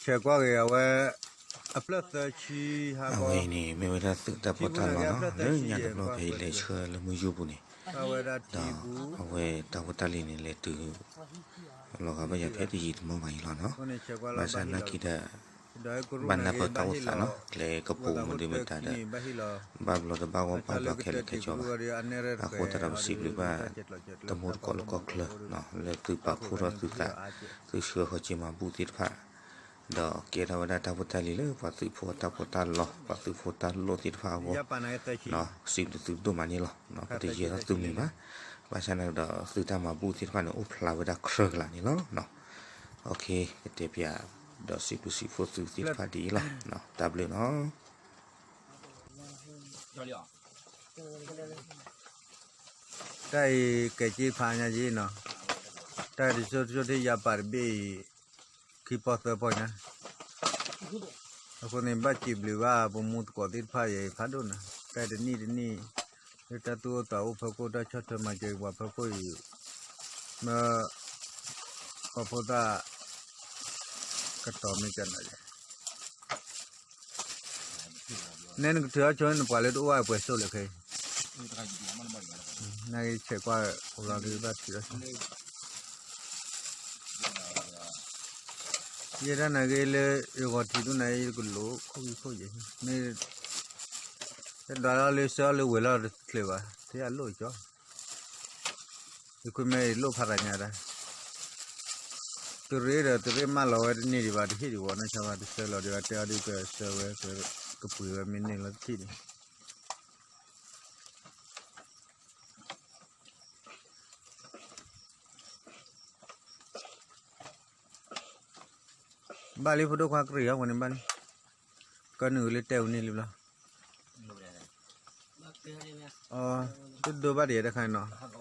ဆဲးကွၢ်ဂ့ၤအဝဲ အဖျၢၣ်သၢဆံဟါ အဝဲအံၤန့ၣ် မ့ၢ်ဝဲဒၣ်သုးတၢ်ပီးတၢ်လီၤနီၤ လၢညါတဘျီဖဲအံၤလဲၤဆှၢလၢမုၢ်ယူၢ်ပူၤန့ၣ် ဒီးအဝဲတၢ်ဖိတၢ်လံၤန့ၣ် လဲၤတုၤ လီၤဂာ်ဘၣ်ယၤဖဲတယံာ်တမီၢ်ဘၣ်အံၤလီၤနီၤ. ဘၣ်ဆၣ်နာ်က့ဒီး ဘၣ်နၢ်ပၢၢ်တၢ်အိၣ်သးနီၤ ကျဲကပူၤမ့ၢ်ဒ်မ့ၢ်တၢ်ဒီး ဘၣ်ဘျီဒီးဘၣ်ဂီၢ်ဘၣ်ဘျီခဲလၢာ်ခဲဆ့ဘၣ်. အဃိသတးဒီးပစံးဘျုးဘၣ် တမူတကိးလၢကီၢ်ချၢနီၤ လၢသုပာ်ဖှိၣ်ထီၣ်သုသး သုဆှၢဃီၤက့ၤမၤဘူၣ်သ့ၣ်တဖၣ် ဒီးကဲထီၣ်ဝဲဒၣ်တၢ်ဖိတၢ်လံၤလၢပှၤသုးဖိတၢ်ဖိတၢ်လီၢ် ပှၤသုးဖိတၢ်လိၣ်သ့ၣ်တဖၣ်အဂီၢ် စံးဘျုးသုဒိၣ်မးန့ၣ်လီၤ. ပတယၢၤထီၣ်သုမံၤဘၣ်. ဘၣ်ဆၣ်န့ၣ်ဒီး သုတၢ်မၤဘူၣ်သ့ၣ်တဖၣ်န့ၣ် အိၣ်ဖျါဝဲဒၣ်ကြၢးကလာ်န့ၣ်လီၤ. ကတဲပၠး ဒီးစံးဘျုးစံးဖှိၣ်သုသ့ၣ်တဖၣ်ဒ်အံၤလီၤ. တၢ်ဘျုးနီၤ. တၢ်အံၤကဲးက့ဖးညါယ့ၣ်နီၤ, တၢ်တစိၢ်တစိၢ်ထံၣ်ယါပာ်တဘ့ၣ်အံၤ ခံပီၢ်သၢပီၢ်ညါ, အဃိန့ၣ် ဘၣ်စံးဘျုးဘၣ်ပမူသကိးသ့ၣ်တဖၣ်အံၤဖးဒိၣ်နီၤ, တၢ်တနံၣ်တနံၣ် လၢတၢ်သူၣ်အိၣ်သးအိၣ်ဖီခိၣ် တၢ်ဆီၣ်ထွဲမၤစၢၤပှၤဖီခိၣ်အံၤ မ့ၢ် ပှၤဖိသၣ် ကတီၤမ့ၢ်ကနၤယဲၢ် နဲနကထုးအီၤဆိ နပှၤလၢတအိၣ်အပှဲၤစိၣ်လဲၣ်ခဲအံၤ, နကဆဲးကွၢ်လီၤဒုးဘၣ်ထုးအီၤဆိ, ယဲဒၣ်နဂ့ၤလၢ ယဂီၤထံးဒိၣ်နၤ ယကလိၣ်ခိၣ်ဂံၢ်ခိၣ်ယဲၢ်, မ့ၢ် တဒွးလီၤလၢဆၢအီၤလၢဝဲၤလီၢ်တချ့ဘၣ် ထဲအလိၣ်ကၠီ ယခွံမ့ၢ်လိၣ်ဖးတၢ်ညါဒၣ်, တရ့ဒီးတရ့မးလီၤဝဲတန့ၢ်ဒံးဘၣ် တဟ့ၣ်ဒံးဝဲနီၢ်ဆါဘၣ် တဆၢလီၤဒံးဘၣ် တဲအီၤဒုးကဆၢဝဲ ကပှ့ၤဝဲမ့ၢ်န့ၢ်လီၤတထံၣ်န့ၣ် ဘၣ်လံဖိဒိၣ်ခွါကရံၣ်အီၤဝဲန့ၣ်ဘၣ်လံ, ကနုာ်လၢတဲဝဲန့ၣ်လံဘျီ, တဒိဘၣ်ဒံးတခါနီၤ